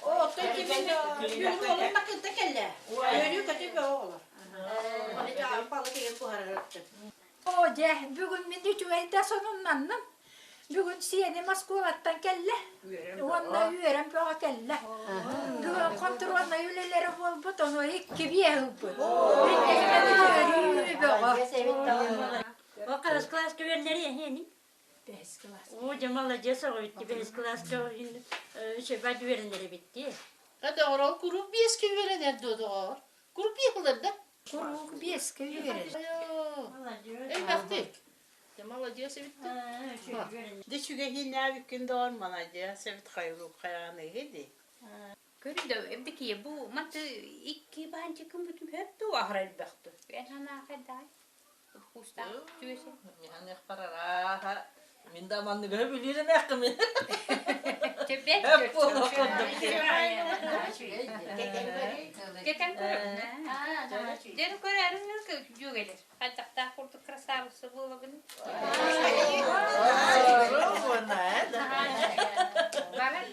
Оттон кимин бүгүн олун накынта кэллэ. Үөрүү көтүү бөҕө оҕолор. Оны дьаҕан палы кигин буһарарыттын. Оо дьэ, бүгүн мин үчүгэй да сонуннанным. Бүгүн сиэним оскуолаттан кэллэ. Уонна үөрэн бөҕө кэллэ. Бүгүн хонтуруоннай үлэлэрэ буолбут, ону икки биэ ылбыт. Үөрүү бөҕө. О, хаһыс кылааска үөрэнэри эһиэни? Бэһис кылаас. Оо, дьэ маладьыас оҕо бэһис кылааска үчүгэй үөрэнэр эбит дии. Доҕор, ол куруук биэскэ үөрэнэр дуо, доҕор? Куруук биэс ылар да? Куруук биэскэ үөрэнэр. Элбэхтик. Дьэ маладьыас эбит Дьэ үчүгэйиинээбиккин доҕор маладьыас эбит хайылык хайаҕаныыһы дии. Көрүдө эбдикие бу маты икки баанчыкын бүтүм хөп туу аһара элбэхту. Эн санаа хайдаай? Кустаах түөсэ. Миһаныах барарааха мин да манныгы билиирин эхкимин. Төбет Хөп буолуох курдук. Кетен көрөбүн. Ден көрөрүм жүгелер. Хайдахтаах курдук красавица буолабын. Баран.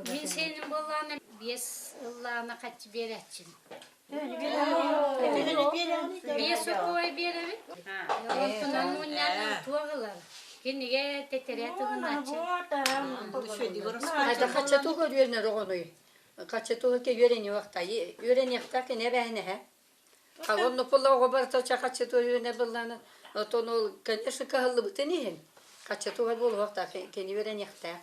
Мин сиэним буоллаҕына биэс ыллаана хаччы биэрээччим. Биэс сокуой биэрэбин. Онтунан мунньан туох ылар. Кинигэ тэтэрээт ылынааччы. Хайда хаччатуга үөрэнэр оҕонуй? Хаччатуга ке үөрэниэхтай. Үөрэниэхтээх кини эбээһинэһэ. А онно буолла оҕо барыта хаччатуга үөрэнэр буоллаҕына, отон ол, конечно, кыһаллыбытын иһин хаччатуга буолуохтаах, кини үөрэниэхтээх.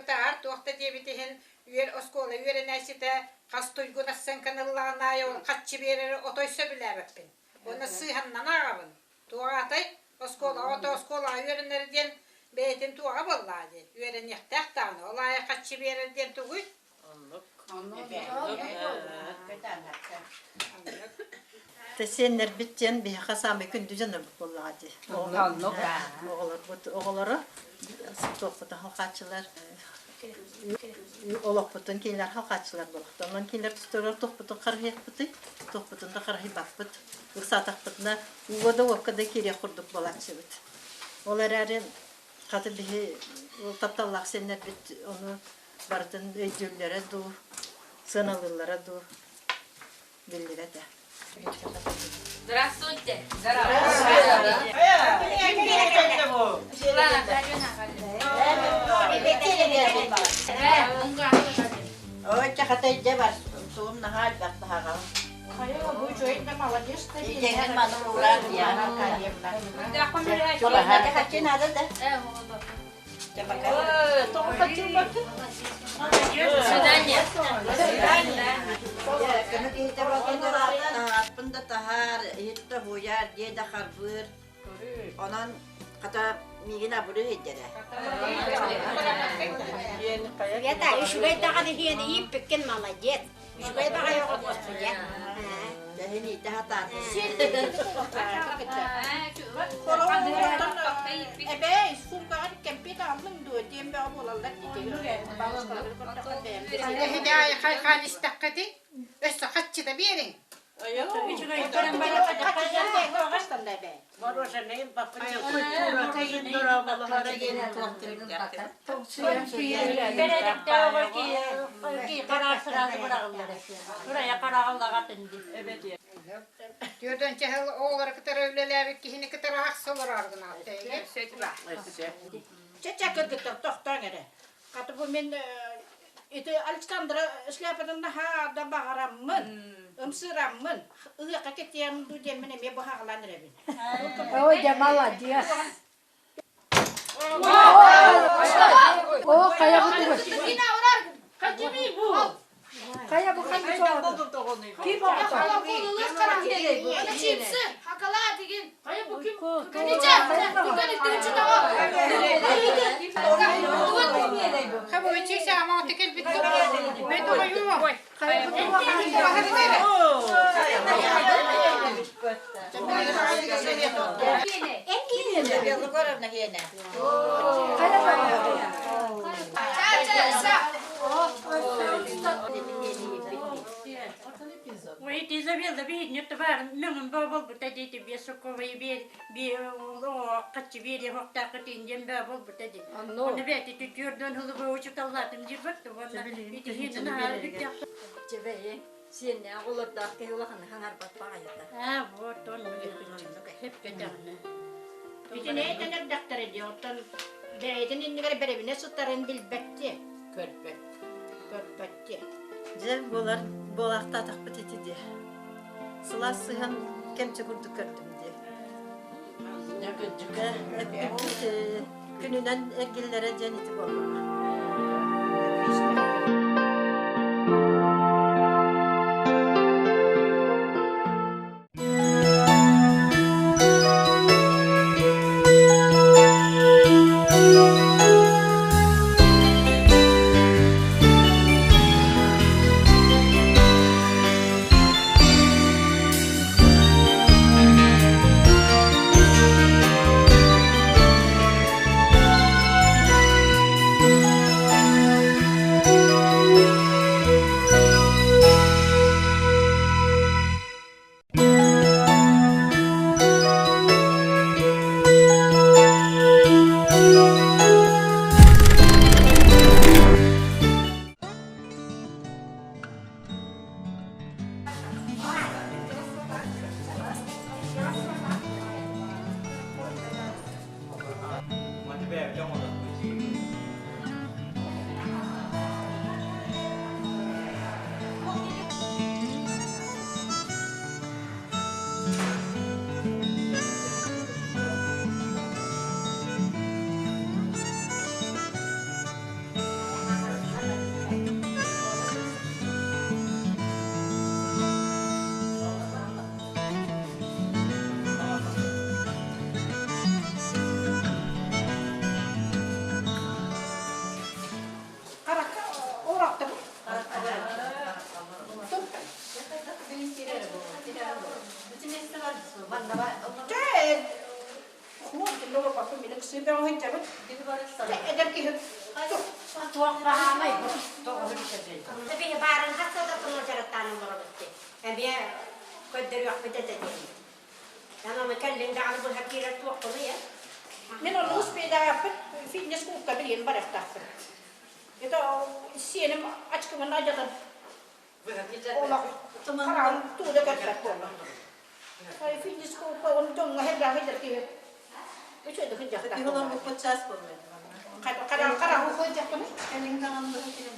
Таар туох да диэбит иһин үөр оскуола үөрэнээччитэ хас туйгун ассыаҥканы ыллаҕын аайы ол хаччы биэрэри отой сөбүлээбэппин. Уонна сыыһаннан ааҕабын. Туох аатай оскуолаҕа ото оскуолаҕа үөрэнэр диэн бэйэтин туоҕа буоллаҕа дии. Үөрэниэхтээх даҕаны. Ол аайы хаччы биэрэр диэн тугуй? Оннук. Сиэннэрбит диэн биһиэхэ саамай күндү дьоннорбут буоллаҕа дии. Оҕолорбут оҕолоро туохпутун халхааччылар олохпутун кинилэр халхааччылар буолахтар. Онон кинилэр тустарыгар туохпутун харыһыйахпытый, туохпутун да харыһыйбаппыт. Ыксаатахпытына ууга да уокка да киириэх курдук буолааччыбыт. Ол эрээри хата биһи ол тапталлаах сиэннэрбит ону барытын өйдүүллэрэ дуу, сыаналыыллара дуу биллибэт ээ. Здравствуйте. Ой, чахатай дьэ бар, суум наһаа элбэх таһаҕаһым. Хайа, бу үчүгэй да молодец да Дьиҥин маны уураар Диана Аркадьевна. Хаччы надо да? Таһааппын да таһаар, иһит да уһуйар, дьиэ да харбыыр. Онон хата миигин абырыы иһирдэрэ. Света, үчүгэй даҕаны иһиэни ииппиккин молодец. Үчүгэй баҕайы оҕо буолсу дьэ. Дэһин иитэ сатаатым. Эбээ, сумкаҕар кэмпиэт аҕаллыҥ дуо диэн бөҕө буолаллар Эһиги хайхаан истэххитин, өссө хаччыта биэриҥ. Түөрдөн чаһыл оҕолору кытары үлэлээбит киһини кытары аахса олорор гынаат Чэ-чэ кыргыттар тохтооҥ эрэ. Хата бу мин ити Александра шляпатын наһаа да баҕараммын, ымсыыраммын, ыһыахха кэтиэм дуу диэммин эмиэ быһаҕалаан эрэбин. Ой, дьэ, молодец. О, хайа бу тугу? Хайа бу ханнык Ким оҕото? Чипсы, шоколад деген. Изабелла Егоровна хиэнэ. Ой, Изабелла биһинньэ бар мөҥүн болбута диэти бесоковай биэр хаччы биэри хохтаахытын диэн баа болбута ди. Оны бэти түтүөрдөн хылыбы учуталлаатым дирбат уонна итиһин наһаа үттэх. Чэбэйи сиэннээх олордоох киһи улаханы хаҥарбат баҕайыта. Аа, вот он хеп кэтэҕинэ. Итини этэн эрдэхтэрэ дии, оттон бэйэтин иннигэр бэрэбинэ сытарын билбэт дии. Көрбөт. Көрбөт дии. Дьэ, буолар буолаахтаатахпыт ити дии. Сылаас сыһан кэмчи курдук көрдүм дии. Эппиппит күнүнэн эргиллэрэ диэн ити буоллаҕа. Эдэр киһи Туох баһаамай Биһи баарын хасса да дьарыктаан олоробут Эмиэ көрдөрүөхпүт этэ диэн. Аны кэллиҥ даҕаны быһа киирэр туоххунуй э? Мин онно успейдаахпыт фитнес-клубка билигин барыахтаахпын. Это сиэним ачкыбын адьатан олох хараҕым туу да көрбөт буолла. Фитнес-клубка он дьоҥҥо хэрбээх сылдьар киһи үчүгэйдик сылдьахтаах. Иһолорбуппут час буолла. Хараҕы сылдьахпын. Кэлиҥ даҕаны быһа киирэн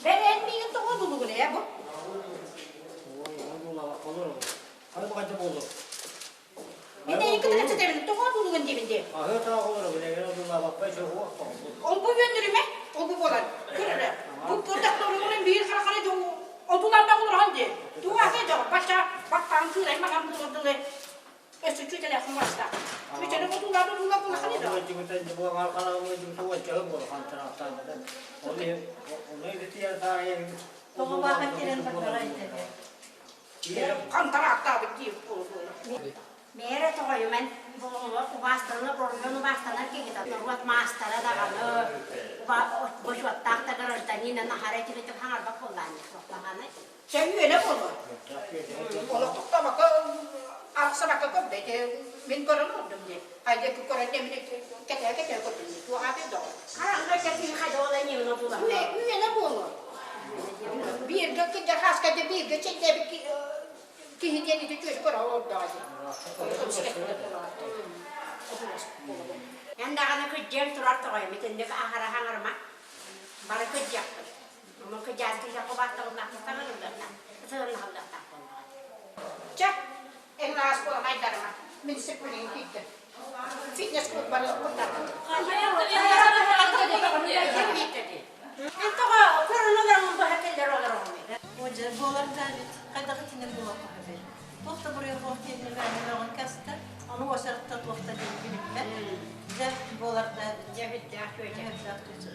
Бэр эн миигин тоҕо одуулугун ээ бу? Мин эйигин кытта кэпсэтэбин тоҕо одуулугун диибин дии. Ол бу үөннүрүмэ, ол бу буолар. Көр эрэ, бу бу биир хара-хара дьоҥ одууларда олорон дии. Туга дьоҕ бачча баттаан кыырай маҥан буолар дылы Өссө чүөчэлээхпин барыстаах. Чүөчэни одуулаан одуулаан булаханы да. Хантараактаабыт диир Мээрэ тоҕойумен убаастанар оройуон убаастанар киһитэ норуот маастара даҕаны бочуоттаах да гражданина наһара этибитин хаҥарбат буоллаанньык суохтаҕаны Чэ үөнэ буолуо. Олох тохтообокко арахсыбакка көрдө. Ити мин көрөн олордум дии. Хайда көрөн дэмин кэтэһэ кэтэһэ көрдүм дии. Туох аатый доҕор? Хараҥа кэтии хайда ньыына була. Үөнэ буолуо. Бииргэ кырдьар хааска дьэ бииргэ чэйдээбит киһи диэн ити түөрт көрө олордоҕо дии. Эн даҕаны кырдьыаҥ турар тоҕойум итинник аһара хаҥарыма. Бары кырдьыахпыт. Мин сеппелин киирдим. Фитнес клуб бар Мен тоҕо коронавирус баһа кэллэр олороҕун. О, дьэ, буолар да эбит. Хайдах итинник буолуохха сөбүй? Туох да буруйа суох диэни мээнэ мөҕөн кэстэ. Ону уочараттан туох да диэн билиммэт. Дьэ, буолар да эбит. Дьэ, биттээх күөтэ. Биттээх күөтэ.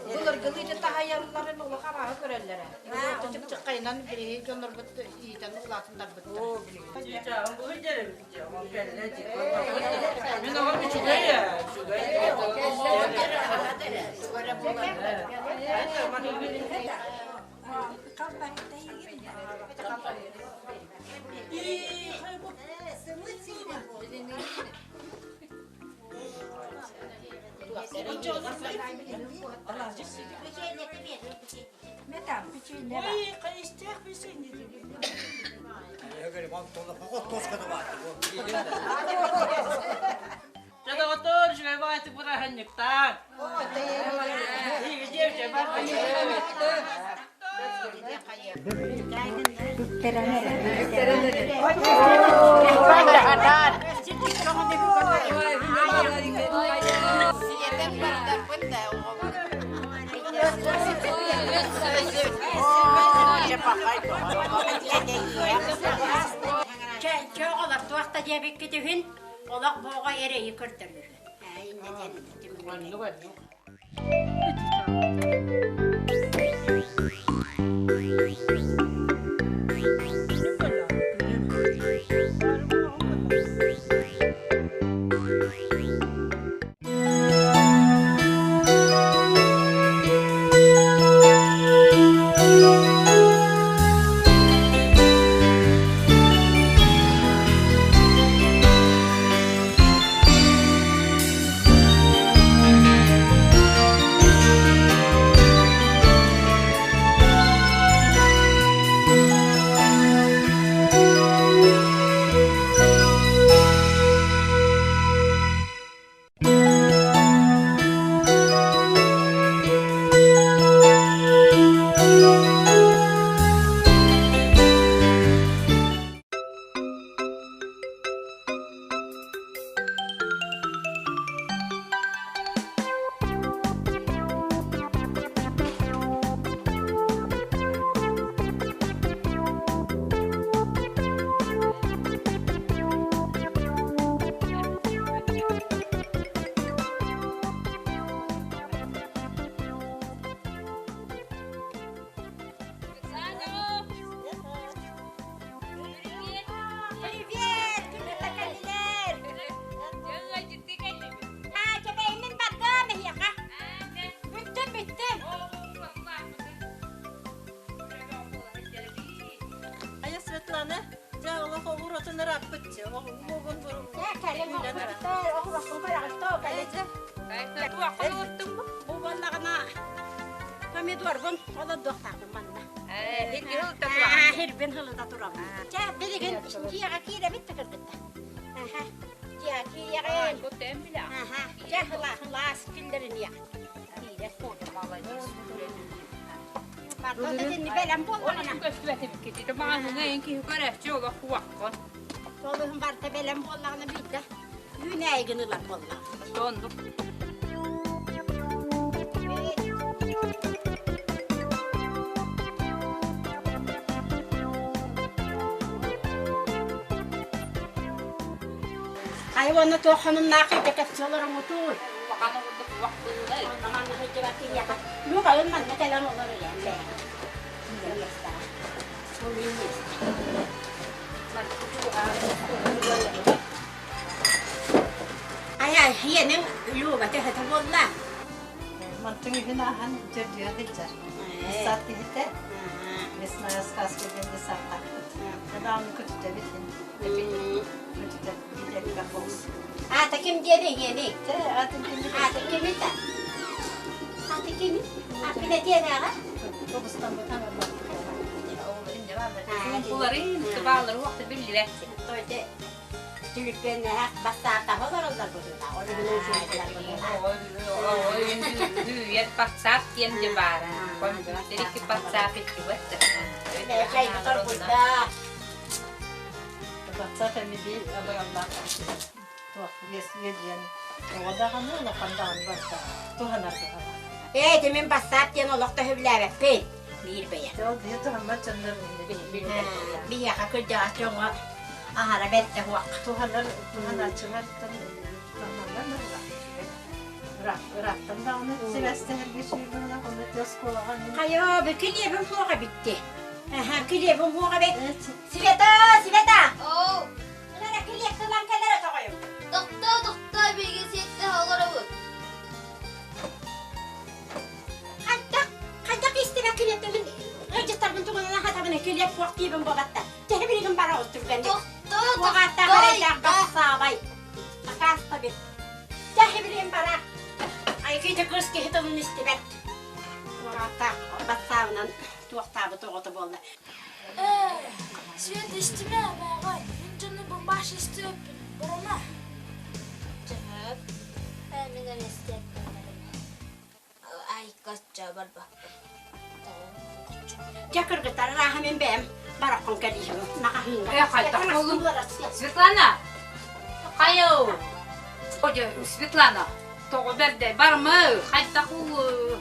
Былыргылыы таһайалларын улахан аһы көрөллөрө. Чыпчыккайынан бириһи дьоннорбут иитэн улаатыннарбыттар. Мин оҕом үчүгэй үчүгэй. Дьэ, доҕоттоор, үчүгэй баҕайытык бырааһынньыктаан. Чэ, оҕолор туохта диэбиккит үһүн, олох буоҕа эрэйи көрдөрөр. Иннэ диэн Помидорбун олордуохтаахпын манна. Хирбин хылыта турабын. Чэ, билигин дьиэҕэ киирэбит да кыргытта. Дьиэҕэ киирэҕин. Чэ, хылаас киллэриниэх. Киирэр. Барда итинни бэлэм буоллаҕына. Көстүбэтим маҕаһыыҥа эн киһи көрөөччү олох хуаккын. Солуһун барыта бэлэм буоллаҕына биирдэ үүнээйигин ылар буоллаҕа. Оннук. Хайа уонна туох хонуннаах идэ кэпсии олороҥутуй? Улахан оҕурдук уох быылай. Манна сылдьыбат киһиэхэ Люк айын манна кэлэн олор ыйан бэйэ. Миэстэҕэ. Ол миэстэ. Ай, ийэниҥ Люба төһөтө буолла? Мантыҥ үһүн ааһан төрдүө сылдьар. Саат киһитэ. Лесная сказка диэн сааттаахпыт. Даҕаны көтүтэбит. Көтүтэ элбэх олус. Аата ким диэни ийэний? Тэ атын ким Аата кими та? Аата кими? Аппина диэнээҕэ? Куларын, тыбаалары уохта биллибэт. Тойде түлүппүөннээх бассаатаһа олороллор быһыылаах. Ол иһин уучуйдулар быһыылаах. Үүйэр патсаап диэн де баара. Компьютер икки патсаап икки бат. Чай торбуйда. Батсаап эми би абыраллаах туох үөдүйэн оҕо даҕаны улахан даҕаны барыта туһанар быһалаах. Ээ, ити мин бассаап диэн олох да сөбүлээбэппин. Биир бэйэ. Ол биһи туһаммат дьоннор Биһиэхэ кырдьаҕас дьоҥҥо аһара бэртэ суох. Туһанар туһанааччылартан туһаналлар быһыылаах үчүгэй. Ыраахтан даҕаны сибээстэһэргэ үчүгэй быһыылаах онно оскуолаҕа Хайа, бу килиэбим суоҕа битти. Аха, килиэбим суоҕа бит. Света, Света! Оо, Ылара килиэп тылан кэлэрэ тоҕойум. тохтоо, тохтоо, биһиги сиэттэһэ олоробут. Хайдах, хайдах истибэ килиэптэн мин ыалдьыттарбын тугунан аһатабын килиэп суох диибин буолбатта. Төһө билигин бара оттурган. Тохтоо, Уоҕааттаах тохтоо, эрэйдээх бассаабай. Акааста бит. Төһө билигин бара. Айкыйда кыыс киһи тылын истибэт. Уоҕааттаах бассаабынан туохтаабыт оҕото буолла. Ээ, Света истимэ, мээҕэ. Мин дьону бумбаш истибэппин. Барыма. Дьэһэп. Ээ, мин эмиэ истиэппин барыма. Айкачча барбаппын. Дьэ кыргыттар арааһа мин бэйэм бараххан кэлииһим. Маҕаһыыҥҥа. Э, хайдах буоллуҥ? Светлана! Хайа Светлана, тоҕо бэрдэй барма, хайдах ул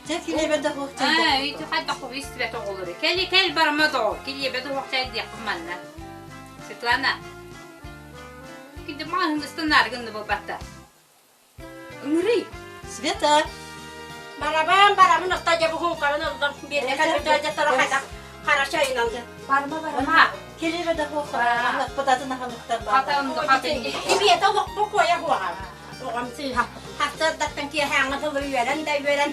Дьэ килиэбэ да суох Ээ, ити хайдах истибэт оҕолору. Кэл, кэл барма доҕор, килиэбэ да суох чайдиэхпин манна. Светлана, киди маҕаһыыҥҥа ыстанаары гынна буолбатта. Ыҥырый. Света! Барабан, барабын оста дьэ буһуҥкабын ыллым. Биирдэ кэлбит дьаттара хайдах хара чайынан. Барма барма. Килиэбэ да суох аһылыкпыт атын аһылыктар бааллар. Хатын, Ибиэтэ олохпу куойа хуоҕа. Оҕом сыыһа. Хастардаттан киэһээҥҥи тылы үөрэн да үөрэн.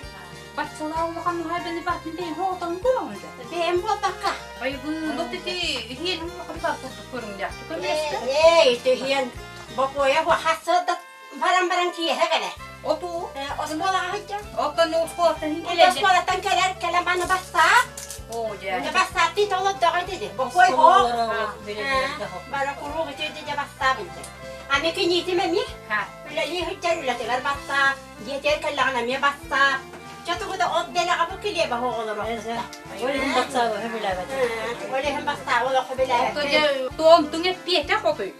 Баччалаа улахан уһайбаны батын бэйэм оҕотон буолаҥда. Бэйэм буолбакка. Айбыы, вот ити иһиэн улахан бар курдук көрүҥнээх. Көмөлөстө. Ээ, ити иһиэн бокуойа хастардат баран баран киэһэ кэлэр. Отуу. Оскуолаҕа сылдьар. Оттон оскуолаттан кэлэр. Оскуолаттан кэлэр, кэлэн маны бассаап. Оо, дьэ. Оны бассаап дии толордоҕо ити. Бокуой хоо. Бара куруук ити дьэ бассаап инде. Аны киниитим эмиэ үлэлии сылдьар үлэтигэр бассаап, дьиэтигэр кэллэҕинэ эмиэ бассаап. Чэ тугу да от дэлэҕэ бу килиэбэ оҕолоро. Ол иһин бассаабы билээбэт. Ол иһин бассаабы олоххо билээбэт. Туомтуҥ эппиэтэ хотуй.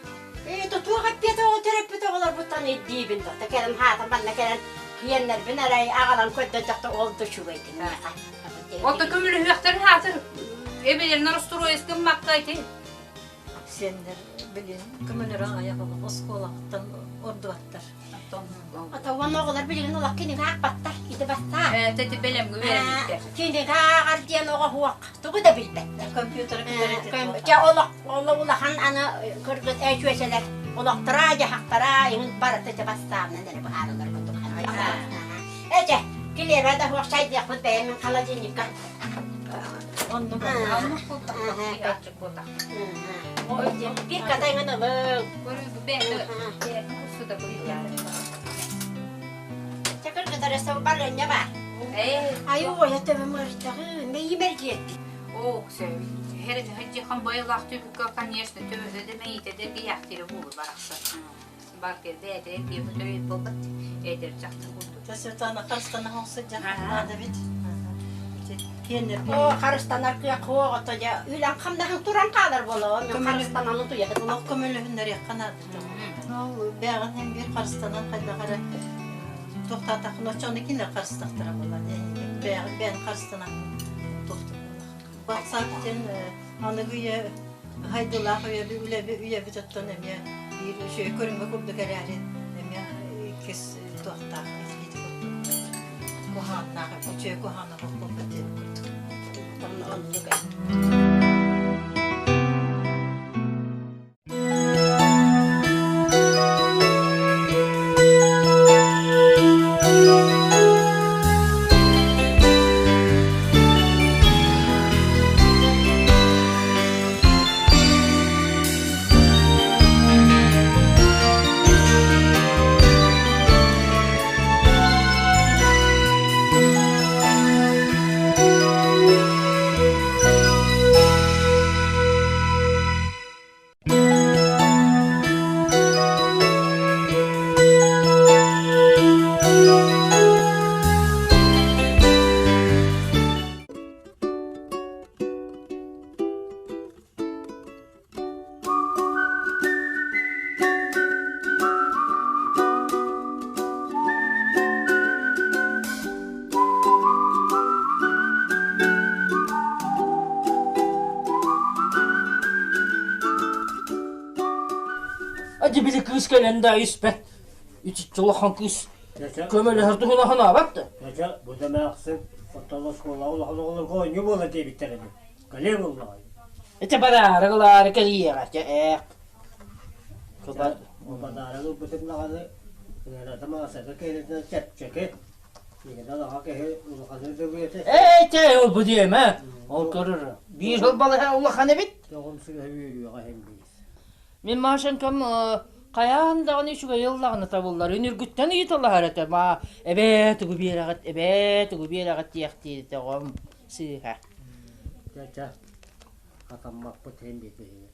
Ээ, туох эппиэтэ оҕо төрөппүт оҕолорбуттан ирдиибин да. Кэлэн хаатым манна кэлэн хиэннэрбин арай аҕалан көрдөрдөхтө ол да үчүгэйдин миэхэ. Ото көмөлөһүөхтэрин хаатыр эбэлэрин расстроескын макка ити. Сиэннэр билин көмөлөрө аҕыйах олох оскуолаҕыттан ордубаттар. Ата уонна оҕолор билигин олох кинигэ аахпаттар, ити бастаа. Ээ, тэти бэлэмҥэ үөрэммиттэр. Кинигэ ааҕар диэн оҕо суох, тугу да билбэттэр. Компьютер кытары Дьэ олох олох улахан аны кыргыт чүөчэлэр олохторо дьаһахтара иҥин барыта ити бастаабынан эрэ быһаарылар курдук. Эчэ, килиэбэ да суох чайдыахпыт бэйэм мин холодильникка. Оннук Оннук култах буолла. Биир катайҥын ылыҥ. Көрүү бэйэтэ суда быһыылаах. Чакыр кытары сылбар ынньа бар. Айуу, төбөм ыарыйдаҕын, мэйиим эргиэрдик. Оо, Хердихан байылаах түбүккэ, конечно, төбөтө да мэйиитэ да эргийээхтиирэ буолуо барахсан. Бар кэлдэ эдэр эргийэ бутуруйут буолбат, эдэр дьахтар курдук. Светлана харыстана сылдьан наада бит. Оо, харыстанар кыах оҕото дьэ үлэҥ хамнаһын туран хаалар буолуо, мен харыстананы туйаһыт. Олох көмөлөһүннэриэххэ наада. Ол бэҕин һин биир харыстанан хайдах эрэ туохтаатаххына оччону кинилэр харыстахтара буолла. Бэҕин бэйэн харыстанан туохтур Батсаап диэн аныгы үйэ хайдылаах үйэби үлэби үйэбит оттон эмиэ биир үчүгэй көрүҥэ курдук эрээри эмиэ иккис туохтаах ити курдук куһааннаах үчүгэй куһаана буолбут диэн курдук оннук Adi били кыыс кэлэн да испэт. Итиччэ улахан кыыс көмөлөһөр туһуна санаабат да. Дьэ, бу да эмээхсин оттон оскуолаҕа улахан оҕолорго оонньуу буола диэбиттэр ини. Кэлиэ буоллаҕай. Ити бараары ылаары кэлиэҕэ, дьэ ээх. Бадаары ылбытым даҕаны ыарата маасата киһитинэн чэпчэки. Ээ, чэ, ол бу диэмэ. Ол көрөр. Биир сыл балыһа улахан эбит. Мин Машенькам хайаан даҕаны үчүгэй ыллаҕына табыллар. Үнүргүттэн ыйыталаһар этэ. Ма эбээ тугу биэрэҕит, эбээ тугу биэрэҕит диэхтиир этэ оҕом сыыһа. Чэ, чэ, хатаммаппыт иһин биэтэһиэ.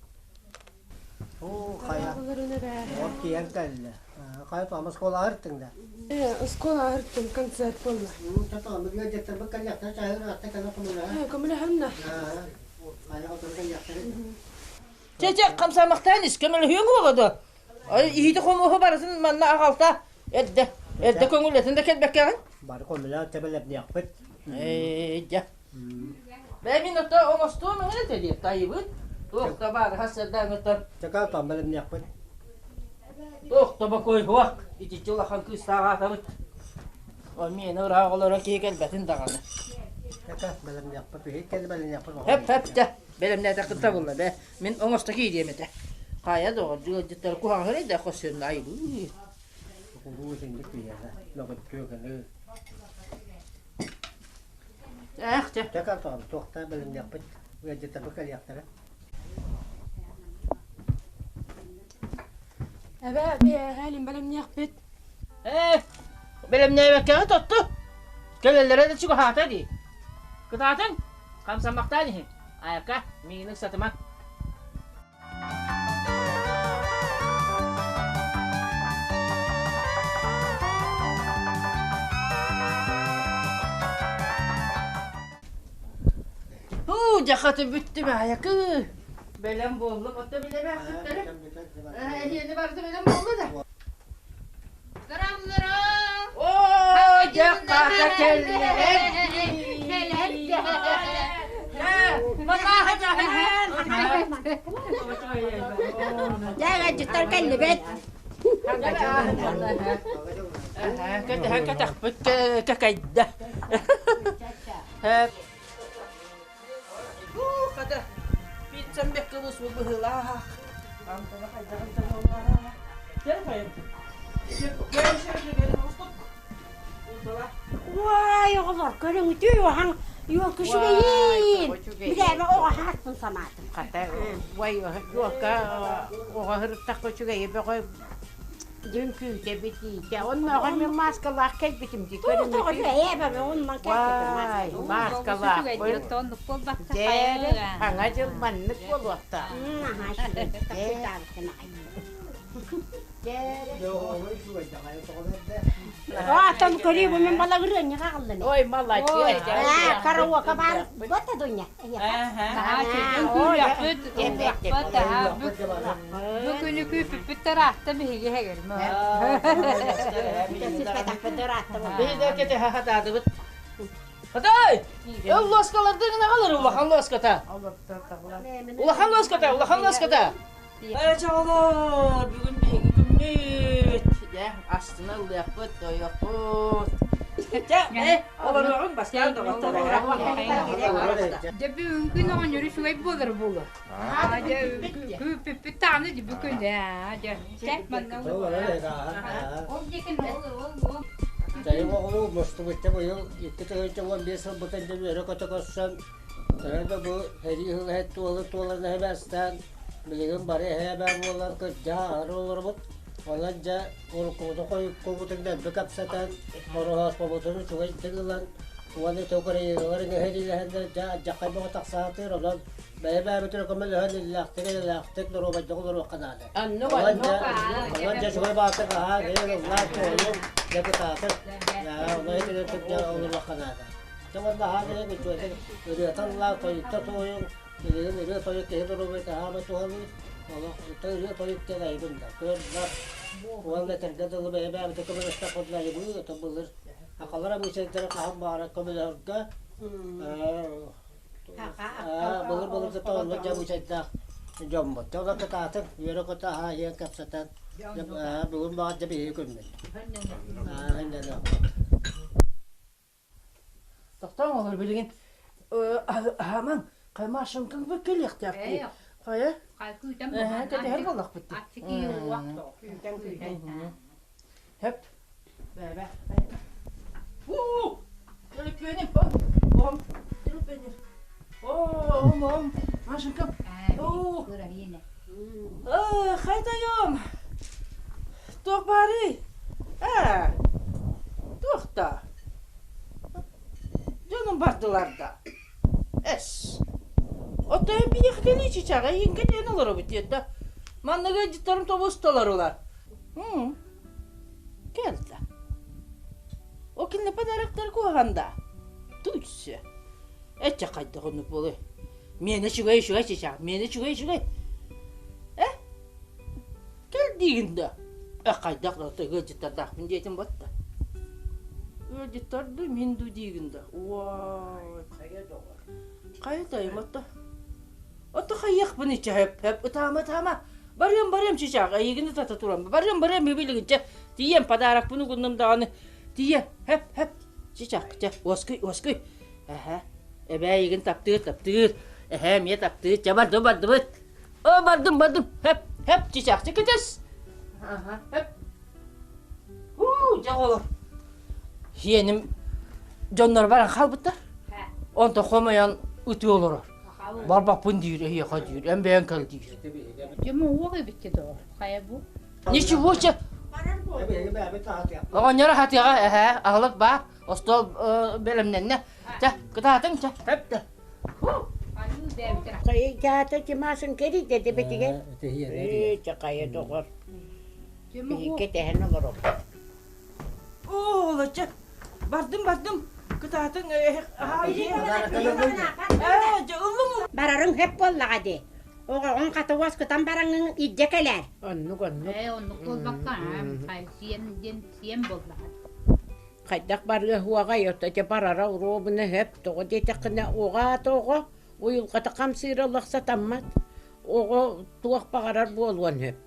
Оо, хайа. Оҕом тиийэн кэллэ. Хайа тоом оскуола аһыртыҥ да? Ээ, оскуола аһыртым, концерт буолла. Тотоом, ыалдьыттарбыт кэллэхтэрэ чаһы ыраатта кэлэн көмөлөһө. Ээ, көмөлөһөннө. Хайа отон кэллэхтэрэ. Чэ, чэ, хамсаамахтаан ис, көмөлөһүөҥ уоҕа дуо? Иһити хомуоһу барытын манна аҕалта. Эрдэ, эрдэ көҥүллэтин да кэлбэккэҕин. Бары көмөлөөн тэбэлэрниэхпит. Ээ, дьэ. Бээ мин ото оҥостуом эҥин этэ диир тайыбыт. Туох да баар хас-сардаан Чакаа там бэлэмниэхпит. Туох да бокуой суох. Итиччэ улахан кыыстаах аатабыт. Ол миэнэ ыраах олорор киһи кэлбэтин даҕаны. Чака бэлэмниэхпит. Биһиги кэлли бэлэмниэхпит. Хөп хөп дьэ бэлэмнээтэххин табылла бээ. Мин оҥосто киириэм этэ. Хайа доҕор дьыалдьыттар куһаҕан эрэ хос айбыы. Кулуу итинник биһиэхэ. Мөҕүттүө Ээх дьэ. Чэ картон, туохта бэлэмниэхпит, ыалдьыттарбыт кэлиэхтэрэ. Эбээ, биһиэхэ бэлэмниэхпит. Ээ, бэлэмнээбэккэҕит отту. Кэлэллэрэ да чугаһаата дии. Кытаатыҥ, хамсаммахтаан иһин. Айака, миигин ыксатыма. Һуу, дьахаты бүттүм аайакы. Бэлэм буоллум, отто билэмээхситтэрим. Эһиэни барыта бэлэм буолла да. Оо, дьахата кэллэ. Дьэ, ыалдьыттар кэллибит. Кэтэһэн кэтэхпит кэкэйдэ. Хата, пиццам бэккэ бу быһыылаах. Амтана хайдаҕын да буолла. Кэл хайым. Уай, оҕолор, көрүҥүтүй уһаҥ юолка үчүгэйин. Билээмэ оҕо хаартын санаатым. Хата, уай, юолка оҕо һырыттахха үчүгэйи бөҕө. Үҥкүүтэ битиитэ. Оннооҕор мин мааскалаах кэлбитим дии көрүҥүтүй. Вай, мааскалаахпын. Дьэ, саҥа дьыл маннык буолуохтаах. Аатан көрүү бу мен балагырыанньа хааллын. Ой, молодец. Караоке бар бота Дуня. Бу күнү күүппүппүт тараатта биһиги хэгерме. Биһиги кете хатаадыбыт. Хатай! Ыл лоскаларды гына алыр улахан лоската. Улахан лоската, улахан лоската. Ээ, чоҕолор, бүгүн биһиги күммүт. Дьэ, астына ыллыахпыт, тойуохпут. Дьэ, э, олоруоҕуҥ бастаан доҕоттор. Дьэ, бүгүн күн оҕонньор үчүгэй буолар буолуо. Дьэ, күүппүппүт даҕаны дьэ бүгүн ээ, дьэ. Чэ, манна ол диэки ол ол ол. Тайым оҕолуу мустубучча быйыл 2015 сылбытын дьэ үөрэ-көтө көрсөн Төһө да бу сэрии сылыһыт туолу туолан эһэбэстээн, билигин бары эһээбээ буолан кырдьаҕа аһары олоробут. Онон дьэ уруккубутун хойуккубутун дэлби кэпсэтэн, ороһооспобутун үчүгэйдик ылан уонна ити Украиналар иҥэһириилэһэннэр дьэ алдьархай бөҕө тахсаатыыр, онон бэйэ-бэйэбитин көмөлөһөн иллээхтик, эйэлээхтик, доруобайдык олоруохха наада. Онон дьэ, онон дьэ үчүгэй баатык аһаан, иһин ыллаан, туойуҥ, дьэ кытаатыҥ. Онон итинник дьэ олоруохха наада. Дьэ уонна аһаан иһэн үчүгэйдик ырыата ыллаан, тойукта туойуҥ, билигин ырыа-тойук киһи доруобуйата аһаабат туһалыыр, олох ырыа-тойук диэн айыбын да, көр-нар уонна этэргэ дылы бэйэ-бэйэбитин көмөлөстөхпүтүнэ айыбыы, ото былыр сахалар абыычайдара хаһан баҕарар көмөлөһөргө былыр-былыргыта оннук дьэ абыычайдаах дьоммут. Дьэ онон кытаатыҥ, үөрэ-көтө аһаа иһэн кэпсэтэн, бүгүн баҕар дьэ биһиги күммүт. Тохтооҥ олор билигин аһаамаҥ Машенькаҥ бу кэлиэхтээх дии. Хайа? Кэтэһэр буоллахпыт дии. Хөп. Бэбэ. Уу! Төлөпүөнүм. Оҕом. Төлөпүөнүм. Оҕом, оҕом. Машенькам. Оо. Хайдайом. Туох баарый? Ээ, туох да. Дьонум бардылар да. Эс. Оттон биһиэхэ кэлии чычааҕа эйиҥ кэтээн олоробут диэт да. Манныгы ыалдьыттарым тобус толорулар. Кэл да. О кинилэр подароктар куһаҕан да. Туйсы. Эчэ хайдах оннук буолуой. Миэнэ үчүгэй үчүгэй чычаах, миэнэ үчүгэй үчүгэй. Э? Кэл диигин да. Э хайдах да ыалдьыттардаахпын диэтим батта. Ыалдьыттар дуу, мин дуу диигин да. Уой. Хайа доҕор. Хайа тайым отто. Отто хайыахпын иччэ хөп хөп ытаама ытаама. Барыам барыам чычаах эйигин ытата туран. Барыам барыам билигин чэ тиийэн подарокпын угуннум даҕаны. Тиийэн хөп хөп чычаах чэ уоскуй уоскуй. Эһэ эбээ эйигин таптыыр таптыыр. Эһээ эмиэ таптыыр. Чэ бардым бардыбыт. О, бардым, бардым. Хөп, хөп, чычаахчы кытыс. Аха, хөп. Уу, дьэ олор. Сиэним дьоннор баран хаалбыттар. Онтон хомойон ытыы олорор. Барбаппын диир, эһиэхэ диир, эн бэйэҥ кэл диир. Дьэ, уох эбит доҕор. Хайа бу? Ничего че. Оҕонньор хатыаҕа эһээ, аһылык баар, остуол бэлэмнэннэ. Чэ, кытаатыҥ, чэ, хөп да. Хайа Тимашын кэрийдэ дебетигэр. Ээ, чакайа доҕор. Биһикке тэһэн олоробут. Оо, чэ, бардым, бардым. Кытаатыҥ, Барарыҥ хөп буоллаҕа дии. Оҕоҕун хата уоскутан бараҥҥын илдьэ кэлээр. Оннук, оннук. Ээ, оннук буолбакка, сиэн диэн сиэн буоллаҕа. Хайдах барыа уоҕай, ото дьэ барара уруобуна сөп, тоҕо диэтэххинэ оҕо аата оҕо, уйулҕата хамсыыра олох сатаммат, оҕо туох баҕарар буолуон сөп.